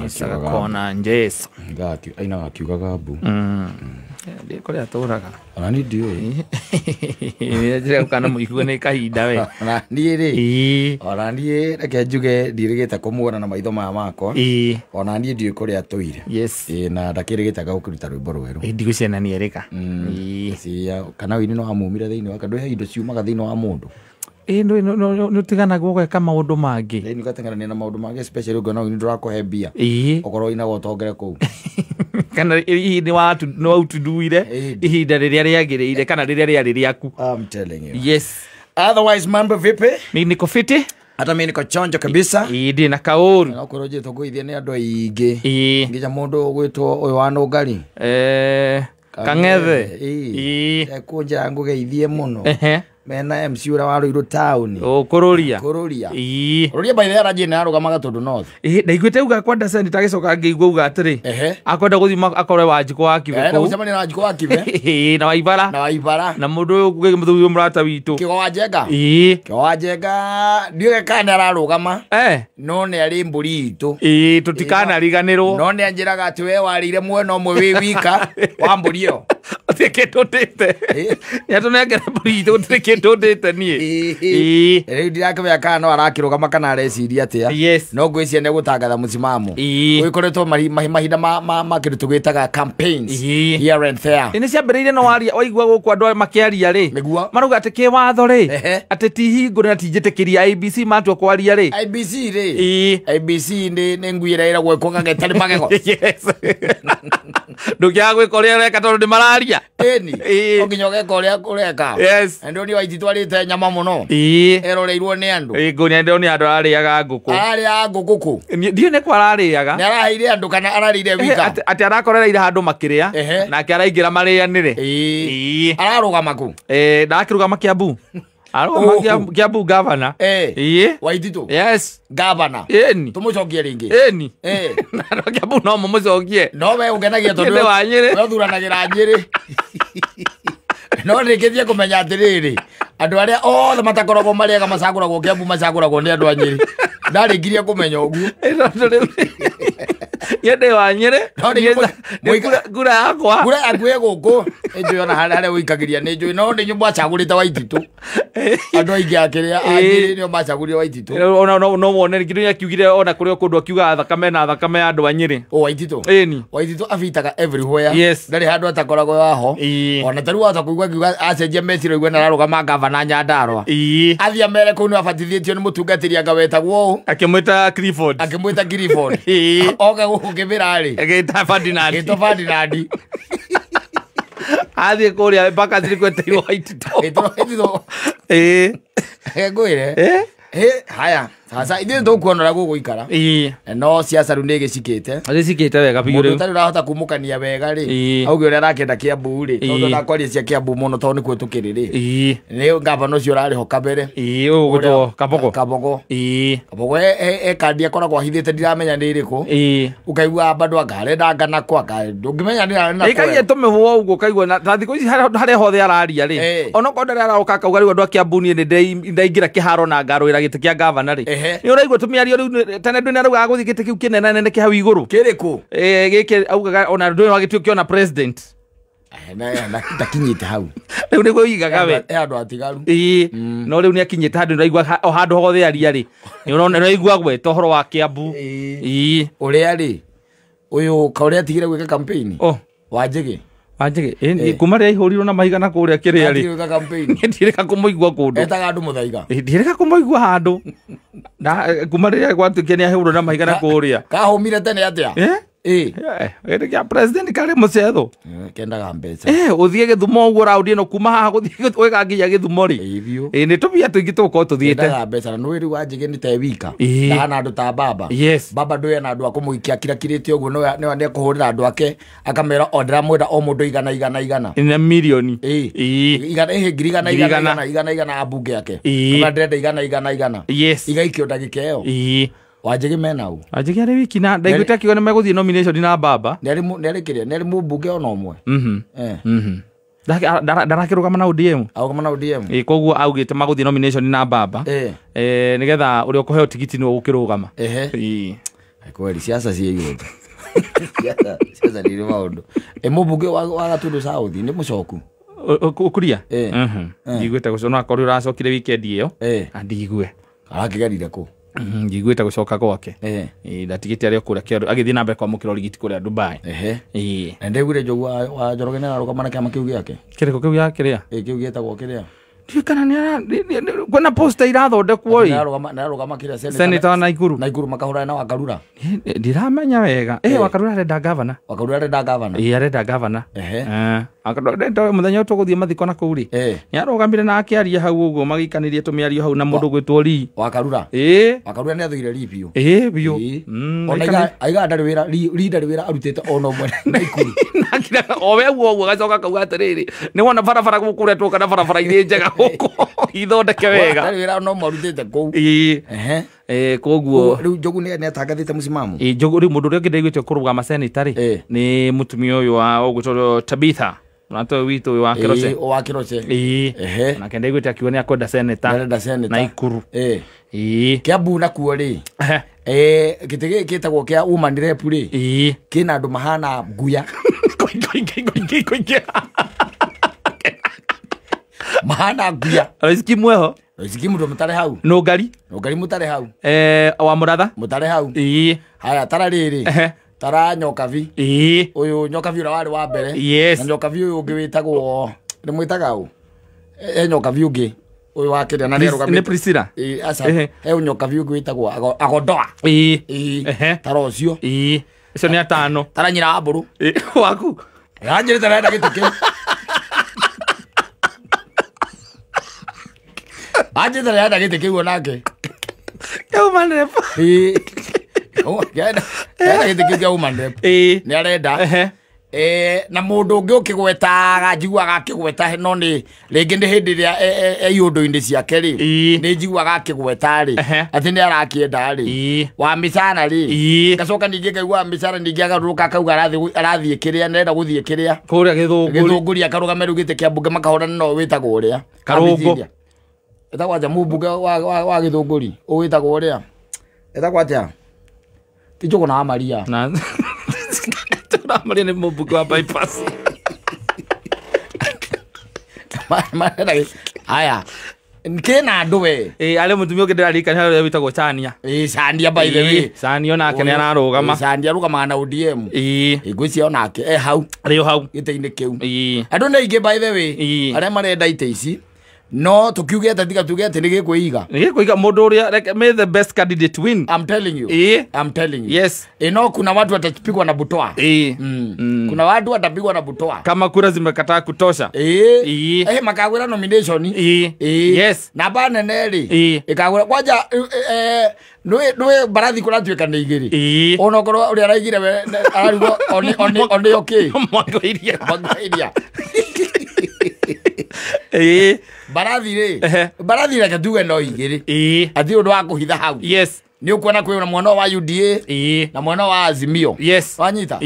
Isaga kona Jesu. Ainaga akiugaga mbu. Ndĩ kũrĩa atũraga. Ona niĩ ndiũĩ. Njĩra kana mũigue nĩ kahinda we. Ona niĩ rĩ, Ĩĩ. ona niĩ reke njuge ndirĩgĩte kũmuona na maitho maya makwa. Ĩĩ. Ona niĩ ndiũĩ kũrĩa atũire. Yes. Ĩĩ, na ndakĩrĩgĩte gũkĩruta rwĩmbo rwerũ. Ĩ, ndigwĩciria nĩ erĩka. Ĩĩ. Cia, kana wĩini no amumire thĩinĩ wake, ndũĩ he indo ciumaga thĩinĩ wa mũndũ. Ĩ, nĩ ũtiganagwo ũgeka maũndũ mangĩ. Thĩinĩ ũgateng'erania na maũndũ mangĩ, especially ũngĩona wĩini ndũrakũhe mbia. Ĩĩ. Ũkorwo ũinaga ũtongere kũu. Kana hihi nĩ wautunduire Ĩĩ. ihinda rĩrĩa rĩagĩrĩire kana rĩrĩa rĩarĩ rĩaku. I'm telling you. Yes. Otherwise, mambo vipi? Mimi niko fiti. Hata mimi niko chonjo kabisa. Ĩĩ, ndĩ na kaũru. Na ũkorwo njĩtwo ngũithie nĩ andũ aingĩ. Ĩĩ. Nginya mũndũ ũgwĩtwo ũyũ wa Nũngari. Kang'ethe. Ĩĩ. Ĩĩ. Ekũnjĩra ngũgeithie mũno. Ehe. Mena MC ũrĩa wa Ruiru town. Ũkũrũria. Kũrũria. Ĩĩ. Rũria by the way aranjĩ nĩ arũgamaga Tũndũ North. Ĩĩ, ndaiguĩte uga kwenda senator agĩcoka ngĩigua uga atĩrĩ. Ehe. Akwenda gũthiĩ akore Wanjikũ wa Kibe Enda kũu. gũcemania na Wanjikũ wa Kibe. Ĩĩ, na Waibara. Na Waibara. Na mũndũ ũyũ mũthuri ũyũ mũrata witũ. Kĩgo wa Njenga. Ĩĩ. Kĩgo wa Njenga ndiũĩ kana nĩ ararũgama. Eh. No nĩ arĩ mbũri itũ. Ĩĩ, tũtikanariganĩrwo. No nĩ anjĩraga atĩ we warĩire mwena ũmwe wĩ wika wa mbũri ĩyo. Gũtirĩ kĩndũ ndĩte. Ĩĩ. Nĩ atũnengere mbũri itũ, gũtirĩ kĩndũ ndĩte niĩ. Ĩĩ. Rĩu ndirakĩmenya kana no arakĩrũgama kana areciria atĩa. Yes. No ngwĩciria nĩ egũtangatha mũsimamo. Ĩĩ. Gũgĩkoretwo mahinda ma kĩndũ tũgĩtaga campaigns Ĩĩ. here and there. Ĩ, nĩ ciambĩrĩirie no waria waigua gũkũ andũ aya makĩaria rĩ. Nĩguo. Marauga atĩ kĩwatho rĩ, Ehe. atĩ ti hingũre na ti njĩtĩkĩria IEBC matua kwaria rĩ. IEBC rĩ. Ĩĩ. IEBC nĩ ngui ĩrĩa ĩragwo ĩkũngaga ĩtarĩ magego. Yes. Ndũngĩaga gwĩka ũrĩa ũreka tondũ nĩ mararia. Ĩni. Ĩĩ. No nginya ũgeka ũrĩa ũreka. Yes. Na ndĩronire Waititu arĩte nyama mũno. Ĩĩ. Eroreirwo nĩ andũ. Ĩĩ, ngũnia ndĩronire andũ ararĩaga ngũkũ. Ararĩaga ngũkũ kũ? Niĩ ndiũĩ nĩ kũ ararĩaga. Nĩ araheire andũ kana ararĩire wika? Atĩ arakorereire handũ makĩrĩa, Ehe. nake araingĩra marĩanĩre. Ĩĩ. Ĩĩ. Ararũgama kũ? Ndakĩrũgama Kiambu. Arũgama Ũhũ. Kiambu governor. Ĩĩ. Ĩĩ. Waititu. Yes. Governor. Ĩni. Tũmũcokie rĩngĩ. Ĩni. Ĩĩ. Na andũ a Kiambu no mamũcokie. No we ũkenagia tondũ Nĩ wa Nyĩrĩ. we ũthuranagĩra Nyĩrĩ. No rĩngĩthiĩ kũmenya atĩrĩrĩ, andũ arĩa othe matakoragwo marĩ ega macagũragwo Kiambu macagũragwo nĩ andũ a Nyĩrĩ. Ndarĩkirie kũmenya ũguo. Ĩ, tondũ rĩu niĩ ndĩ wa Nyĩrĩ. No rĩngĩ Niĩ nĩ ngura yakwa. Ngura yaku ĩ gũkũ. Nĩ njũĩ ona harĩa ũikagĩria nĩ njũĩ. No nĩ nyũmba acagũrĩte Waititu. Andũ aingĩ a kĩrĩa, a Nyĩrĩ nĩo macagũrire Waititu. Ona no wone rĩngĩ nĩ akiugire ona kũrĩ o kũndũ akiugaga thakame na thakame ya andũ a Nyĩrĩ. O Waititu. Ĩni. Waititu abitaga everywhere. Yes. Ndarĩ handũ atakoragwo waho. Ĩĩ. Ona tarĩu wahota kũigua akiuga acenjia meciria ũigue nĩ ararũgama gavana Nyandarua. Ĩĩ. Athiĩ amere kũu nĩ abatithĩtio nĩ mũtungatĩri anga wetagwo ũũ. Akĩmwĩta Clifford. Akĩmwĩta Clifford. Ĩĩ. Oke gũkũ Kĩbĩra rĩ. Agĩta Ferdinand. Agĩtwo Ferdinand. Athiĩ kũrĩa mpaka zilikwetĩirwo Waititu. Agĩtwo Waititu. Ĩĩ. Reke ngwĩre. Ĩĩ. Ĩ, haya. Sasa ithuĩ nĩ tũkuona ũrĩa gũgũikara. Ĩĩ. No siasa rĩu nĩ ĩgĩcikĩte. Ĩgĩcikĩte wega biũ Mũndũ rĩu. ũtarĩ ũrahota kumũkania wega rĩ, Ĩĩ. auge ũrĩa arakĩenda Kiambu rĩ, tondũ Ĩĩ. ndakwaria cia Kiambu mũno tondũ nĩkuo tũkĩrĩ rĩ. Ĩĩ. Nĩ gavana ũcio ũrarĩ ho kabere. Ĩĩ, ũyũ ũgwĩtwo Kabogo. Kabogo. Ĩĩ. Kabogo e kandi akoragwo ahithĩte ndiramenya nĩ ĩrĩkũ. Ĩĩ. Ũkaigua bado anga arenda anga nako anga ndũngĩmenya nĩ arenda Ĩkagia tũmĩhũa ũguo ũkaigua na ta thikũ ici harĩa hothe araria rĩ. Ĩĩ. Onokorwo ndarĩ araũka akauga rĩu andũ a Kiambu niĩ nĩ ndaingĩra kĩharo na ngarũĩra gĩtĩ kĩa gavana rĩ. Ehe. Nĩ ũraigua tũmĩario rĩu tene ndũĩ nĩaraugaga gũthiĩ gĩtĩ kĩu kĩnene nene kĩ hau igũrũ. Kĩrĩkũ? Ĩĩ, gĩkĩ augaga ona ndũĩ no agĩtuĩke ona president. Ndakinyĩte hau. Rĩu nĩguo uigaga we. He andũ atigaru. Ĩĩ. No rĩu nĩakinyĩte handũ nĩũraigua o handũ hothe aria rĩ. Nĩ ũraigua gweta ũhoro wa Kiambu. Ĩĩ. Ĩĩ. Ũrĩa rĩ, ũyũ ka ũrĩa atigire gwĩka campaign? Oh. Wanjĩgĩ. Wanjĩgĩ, ĩĩ, kuma rĩrĩa aihũrirwo na mahiga na kũrĩa kĩrĩa rĩ. Atigire gwĩka campaign. Niĩ ndirĩka kũmũigua kũndũ. Etaga andũ mũthaiga. Ĩĩ, ndirĩka kũmũigua handũ. Na kuma rĩrĩa gwatuĩkire nĩ ahũrwo na mahiga na kũrĩa. Kahũmire tene atĩa? Ĩĩ? Ĩĩ. Gĩtĩ kĩa president karĩ mũcetho. Kendaga mbeca. Ũthiĩ Gĩthumo ũguo raundi ĩno kuma haha gũthiĩ wega nginya Gĩthumo rĩ. Ĩĩ, biũ. Ĩĩ, nĩ tũbia tũingĩ tũgũkorwo tũthiĩte. Kendaga mbeca na nĩũĩ rĩu Wanjĩgĩ nĩ ta e wika. Ĩĩ. Ndahana andũ ta baba. Yes. Baba ndũĩ ena andũ a kũmũikia akirakirĩte ũguo nĩ ekũhũrĩra andũ ake akamera o ndĩramwĩra o mũndũ igana igana igana. Na mirioni. Ĩĩ. Ĩĩ. Igana, ĩhĩ, ngiri igana, Ngiri igana, igana. igana, igana, igana ambunge ake. Ĩĩ. Kana ndĩrenda igana, igana, igana. Yes. Igaikio ndagĩka ĩyo. Ĩĩ. Wanjĩgĩ mena ũ? Wanjĩgĩ arĩ wiki na ndaiguĩte akiuga nĩ megũthiĩ nomination na baba. Nĩ arĩ kĩrĩa, nĩ arĩ mũmbunge ona ũmwe. Ndarakĩrũgama na ODM. Arũgama na ODM. Koguo augĩte magũthiĩ nomination na baba. Nĩgetha ũrĩa ũkũheo tigiti nĩwe ũgũkĩrũgama. Kweli siasa ciĩ igũrũ. Siasa nĩ maũndũ. Mũmbunge wa Gatundu South nĩ mũcoku. Ũkuria? Njiguĩte gũcoka no akorwo ũracokire weekend ĩyo. Andigue. Arakĩgerire kũ? Njiguĩte gũcoka gwake. Ndatigĩte arĩ o kũrĩa kĩoro agĩthiĩ na mbere kwamũkĩra ũrigiti kũrĩa Dubai. Na ndaiguire Njogu wa Njoroge nĩ ararũgama na kĩama kĩu gĩake. Kĩrĩkũ kĩu gĩa kĩrĩa? Kĩu gĩtagwo kĩrĩa? Ndiũĩ kana nĩ kwĩna poster irathondekwo ĩ. Nĩararũgama kĩrĩa senator wa Naikuru. Naikuru makahũrana na Wakarura. Ndiramenya wega. Wakarura arenda governor. Wakarura arenda governor. Arenda governor. Mũthenya ũyũ tũgũthiĩ mathiko na kũu rĩ. Nĩarũgamire na akĩaria hau ũguo magĩikanĩrie tũmĩario hau na mũndũ ũgwĩtwo Lee. Wakarura. Wakarura nĩ athũire Lee biũ. Biũ. Ona aigaga ndarĩ wĩra Lee ndarĩ wĩra arutĩte ona ũmwe Naikuru. O we ũguo ũguo agacoka akauga atĩrĩrĩ, nĩ wona barabara gũkũ ũrĩa twoka na barabara irĩ njega gũkũ ithondeke wega. Ndarĩ wĩra ona ũmwe arutĩte kũu. Koguo rĩu Njogu nĩ atangathĩte mũsimamo. Njogu rĩu mũndũ ũrĩa ũngĩ ndaiguĩte kũrũgama senator rĩ nĩ mũtumia ũyũ wa ũgwĩtwo Tabitha. Mũrata ũyũ witũ ũyũ wa Kĩroche. Wa Kĩroche. Nake ndaiguĩte akiuga nĩ akwenda senator. Naikuru. Kĩambu nakuo rĩ. Gĩtĩ gĩkĩ gĩtagwo kĩa woman rep rĩ. Kĩna andũ mahana nguya. Mahana nguya. Riziki mweho. Riziki mũndũ mũtarĩ hau. Nũngari. Nũngari mũtarĩ hau. Wa Mũratha. Mũtarĩ hau. Haya tara rĩrĩ. Tara Nyokabi. Ũyũ Nyokabi ũrĩa warĩ wa mbere. Na Nyokabi ũyũ ũngĩ wĩtagwo nĩ mwĩtaga ũ? Nyokabi ũngĩ ũyũ wa kĩrĩa na nĩarũgamĩte. Nĩ Priscilla. Aca. He Nyokabi ũngĩ wĩtagwo Agondoa. Tara ũcio. Ũcio nĩ atano. Tara nyina wa mbũrũ. Waku. Anjĩrĩte arenda gĩtĩ kĩu. Anjĩrĩte arenda gĩtĩ kĩu onake. Woman rep. Arenda gĩtĩ kĩu kĩa woman rep. Nĩ arenda. Na mũndũ ũngĩ ũkĩgwetaga njiguaga akĩgweta no nĩ rĩngĩ nĩ hĩndĩ ĩrĩa iũndũ-inĩ ciake rĩ nĩ njiguaga akĩgweta rĩ atĩ nĩ arakĩenda rĩ wa Mĩcara rĩ ngacoka ningĩ ngaigua wa Mĩcara ningĩ agarũrũka akauga arathiĩ kĩrĩa nĩarenda gũthiĩ kĩrĩa kũrĩa Gĩthũngũri akarũgame rĩu gĩtĩ kĩa mbunge makahũrana no wĩtagwo ũrĩa Karũngũ etagwo atĩa mũmbunge wa Gĩthũngũri ũwĩtagwo ũrĩa etagwo atĩa ti Njũgũna wa Maria na Maria nĩ mũmbunge wa bypass. Aya kĩna andũ we. Arĩ mũtumia ũngĩ ndĩraririkana ũrĩa wĩtagwo Chania. Chania by the way. Chania onake nĩ ararũgama. Chania arũgamaga na ODM. Ngwĩciria onake hau. Arĩ o hau. Gĩtĩ-inĩ kĩu. Andũ nĩ aingĩ by the way arĩa marenda itĩ ici no tukiuge atĩ tiga tuge atĩ nĩ gĩkwĩiga. Nĩ gĩkwĩiga mũndũ ũrĩa may the best candidate win. I'm telling you. I'm telling you. Yes. No kuna watu watapigwa na butoa. Kuna watu watapigwa na butoa. Kama kura zimekataa kutosha. Makagwĩra nomination. Yes. Na ba nene rĩ. Ĩkagwĩra kwanja nĩ barathi kũratuĩka nĩ igĩrĩ. Onokorwo ũrĩa araigire we ararigwo one okay. Mwangwĩiria. Mwangwĩiria. Barathi rĩ. Barathi reke tuge no igĩrĩ. Athi ũndũ wa kũhitha hau. Yes. Nĩ ũkuona kwĩ na mwena wa UDA na mwena wa Azimio. Yes. Wanyita.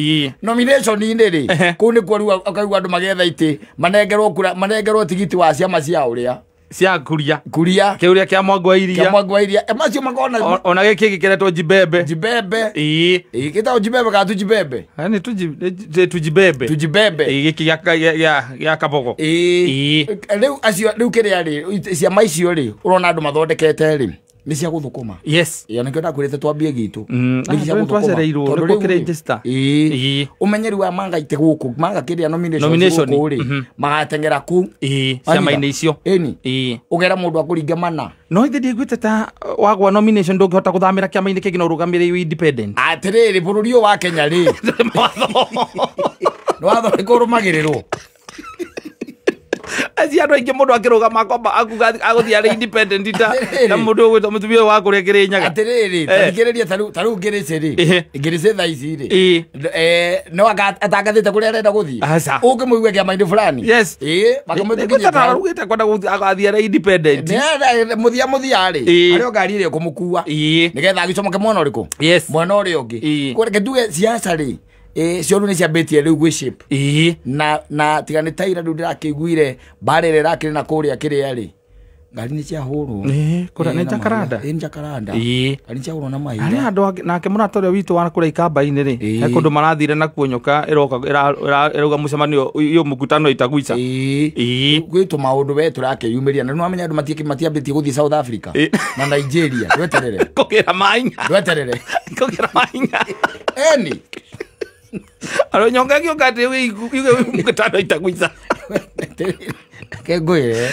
Nomination-inĩ rĩ kũu nĩkuo rĩu ũkaigua andũ magĩetha itĩ manengerwo kura manengerwo tigiti wa ciama cia ũrĩa cia kuria kuria kĩũria kĩa Mwangi Iria kĩa Mwangi Iria macio makona ona gĩkĩ gĩkĩretwo Jibembe Jibembe gĩtagwo Jibembe kana Tujibembe nĩ Tujibembe Tujibembe gĩkĩ gĩa Kabogo rĩu acio rĩu kĩrĩa rĩ ciama icio rĩ ũrona andũ mathondekete rĩ nĩ cia gũthũkũma. Yes. Nĩkĩo ndakwĩrĩte twambie gitũ. Nĩ cia gũthũkũma. Tondũ rĩu register. Ũmenyeri wa manga ite gũkũ manga kĩrĩa nomination gũkũ rĩ magateng'era kũ ciama-inĩ icio. Ũgera mũndũ akũringe mana. No ithe ndiguĩte ta wagwa nomination ndũngĩhota gũthamĩra kĩama-inĩ kĩngĩ no ũrũgamĩre wĩ independent. Atĩrĩrĩ bũrũri ũyũ wa Kenya rĩ nĩ watho ũrĩkũ ũrũmagĩrĩrwo? Acio andũ aingĩ mũndũ akĩrũgama akomba akuga agũthiĩ arĩ independent ta mũndũ ũgwĩtwo mũtumia ũyũ wa kũrĩa Kĩrĩnyaga. Atĩrĩrĩ tathikĩrĩria ta rĩu Ngĩrĩcĩ rĩ Ngĩrĩcĩ thaa ici rĩ no atangathĩte kũrĩa arenda gũthiĩ ũngĩmũigua kĩama-inĩ fulani. Yes. Makamũtũkinyia arugĩte kwenda agathiĩ arĩ independent. Mũthia mũthia rĩ arĩ o ngari ĩrĩa ĩkũmũkua nĩgetha agĩcomoke mwena ũrĩkũ Yes. mwena ũrĩa ũngĩ. Reke tuge siasa rĩ Cio rĩu nĩ ciambĩtie rĩu gwĩ shape. Na tiga nĩ taira rĩu ndĩrakĩiguire mbara ĩrĩa ĩrakĩrĩ na kũrĩa kĩrĩa rĩ ngari nĩ ciahũrwo. Kũrĩa nĩ Jacaranda. Nĩ Jacaranda. Ngari nĩ ciahũrwo na mahiga. Harĩ andũ nake mũrata ũrĩa witũ wa kũrĩa ikamba-inĩ rĩ, he kũndũ marathire nakuo nyoka ĩroka ĩrauga mũcemanio iyo mkutano itaguica. Gwĩ tũmaũndũ we tũrakĩyumĩria na nĩwamenya andũ matiambĩtie gũthiĩ South Africa na Nigeria. Ndweterere. Kũgĩra mainya. Ndweterere. Kũgĩra mainya. Eni. Aro nyoka gĩũka atĩ yuge mkutano itaguica. Ke ngwĩre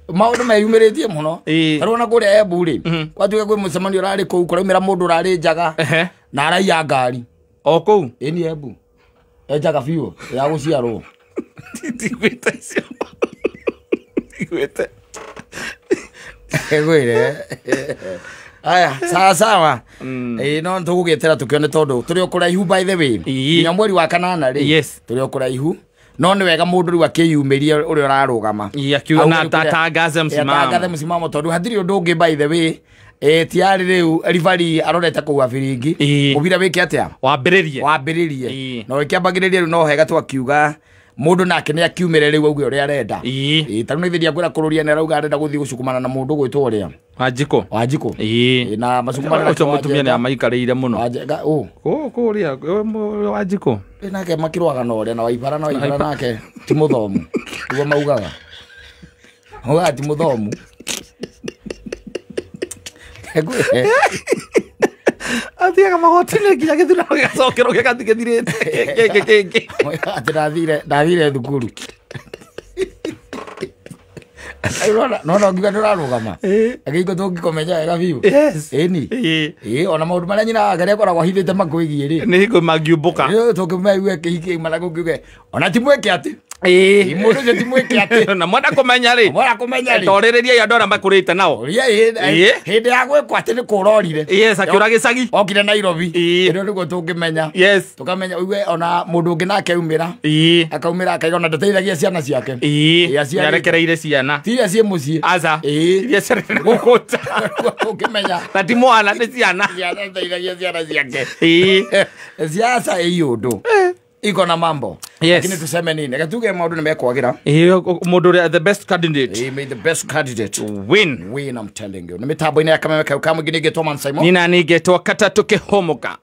maũndũ meyumĩrĩtie mũno. Tarĩu ona kũrĩa Embu rĩ, gwatuĩka kwĩ mũcemanio ũrarĩ kũu, kũraumĩra mũndũ ũrarĩ njaga na araiya ngari. O kũu? Ĩni Embu. E njaga biũ ya gũciarwo. Ndigwĩte icio. Ndigwĩte. Ngwĩre. Aya, sawa sawa. No tũgũgĩetera tũkĩone tondũ tũrĩ o kũraihu by the way. Nginya mweri wa kanana rĩ. Tũrĩ o kũraihu. No nĩ wega mũndũ rĩu akĩyumĩrie ũrĩa ũrarũgama. Akiuga na tangaze msimamo. Tangaze msimamo tondũ hatirĩ ũndũ ũngĩ by the way. Tiarĩ rĩu ribari arorete kũgwa biringi. Mũbira wĩke atĩa? Wambĩrĩrie. Wambĩrĩrie. Na ũkĩambagĩrĩria rĩu no hega twakiuga mũndũ nake nĩ akiumĩre rĩu auge ũrĩa arenda. Ta rĩu nĩ ithiria kwĩra kũrũria nĩ arauga arenda gũthiĩ gũcukumana na mũndũ gwĩtwo ũrĩa. Wanjikũ. Wanjikũ. Na macukumana na ũcio mũtumia nĩ amaikarĩire mũno. Kũrĩa Wanjikũ. Nake makĩrũaga na ũrĩa na Waibara na Waibara nake ti mũthomu. Nĩguo maugaga. Maugaga ti mũthomu. Athiaga magoti-inĩ nginya gĩthurano gĩgacokerwo gĩgathiĩ gĩthirĩte. Kĩngĩ. Atĩ ndathire thukuru. No no ngiuga ndũrarũgama. Agĩiko tũngĩkũmenya wega biũ. Ĩni. Ona maũndũ marĩa nyina wake akoragwo ahithĩte makwĩgiĩ rĩ. Nĩ hingo mangiumbũka. Tũngĩmaigue kĩhiki mana gũkiuge ona ti mwĩke atĩ. Mũndũ ũcio ti mwĩke atĩ. Na mwenda kũmenya rĩ. Mwenda kũmenya rĩ. Torĩrĩriai andũ arĩa makũrĩte nao. Hĩndĩ ya gwĩkwo atĩ nĩ kũrorire. Yes, akĩũra gĩcagi. Okire Nairobi. Ĩno nĩguo tũngĩmenya. Yes. Tũkamenya ũigue ona mũndũ ũngĩ nake aumĩra. Akaumĩra akaiga ona ndateithagia ciana ciake. Nĩarekereire ciana. Ti iria ciĩ mũciĩ. Aca. Iria ciarĩ gũkũ nja. Tũngĩmenya. Na ti mwana nĩ ciana. Ciana ndateithagia ciana ciake. Siasa ĩ ũndũ. Iko na mambo. Yes. Lakini tuseme nini? Gatuge maundu ni mekwagira. Mundu the best candidate. May the best candidate win. Win, I'm telling you. Ni mitambo-inĩ ya kameme kau kamwe nginĩ ngetwo Man Simon. Nina ningetwo Katatu Kihomoka.